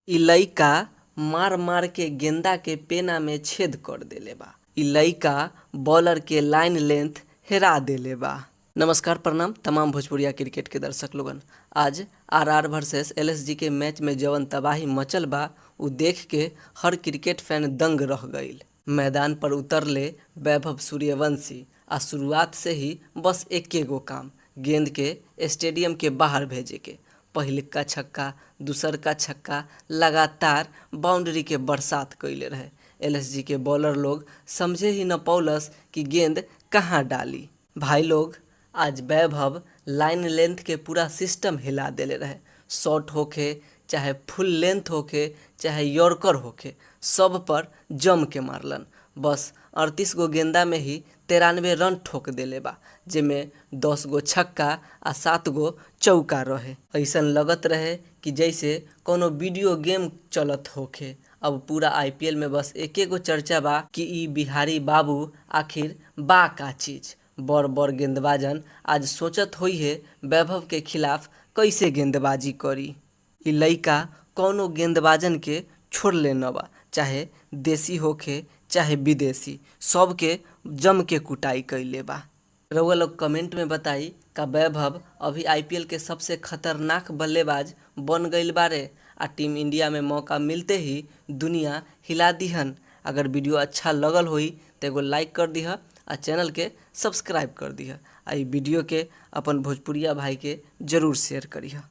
इ लइका मार मार के गेंदा के पेना में छेद कर देले बा। इ लइका बॉलर के लाइन लेंथ हेरा देले बा। नमस्कार, प्रणाम तमाम भोजपुरिया क्रिकेट के दर्शक लोगन। आज आरआर वर्सेस एलएसजी के मैच में जवन तबाही मचल बा, उ देख के हर क्रिकेट फैन दंग रह गईल। मैदान पर उतरले वैभव सूर्यवंशी आ शुरुआत से ही बस एके गो काम, गेंद के स्टेडियम के बाहर भेजे के। पहिलका छक्का, दूसरका छक्का, लगातार बाउंड्री के बरसात कइले रहे। एलएसजी के बॉलर लोग समझे ही न पौलस कि गेंद कहाँ डाली। भाई लोग, आज वैभव लाइन लेंथ के पूरा सिस्टम हिला देले रहे। शॉर्ट होखे, चाहे फुल लेंथ होखे, चाहे यॉर्कर होखे, सब पर जम के मारलन। बस 38 गो गेंदा में ही 93 रन ठोक देले बा, जेमे 10 गो छक्का आ 7 गो चौका रहे। ऐसन लगत रहे कि जैसे कोनो वीडियो गेम चलत होखे। अब पूरा आईपीएल में बस एके गो चर्चा बा कि इ बिहारी बाबू आखिर बा का चीज। बड़ बड़ गेंदबाजन आज सोचत होई है, वैभव के खिलाफ कैसे गेंदबाजी करी। इ लइका कौनो गेंदबाजन के छोड़ले न बा, चाहे देसी होखे चाहे विदेशी, सबके जम के कुटाई कइले बा। रउआ लोग कमेंट में बताई, का वैभव अभी आईपीएल के सबसे खतरनाक बल्लेबाज बन गईल बारे आ टीम इंडिया में मौका मिलते ही दुनिया हिला दिहन? अगर वीडियो अच्छा लगल होई तो एगो लाइक कर दिह आ चैनल के सब्सक्राइब कर दिह आ इ वीडियो के अपन भोजपुरिया भाई के जरूर शेयर करिह।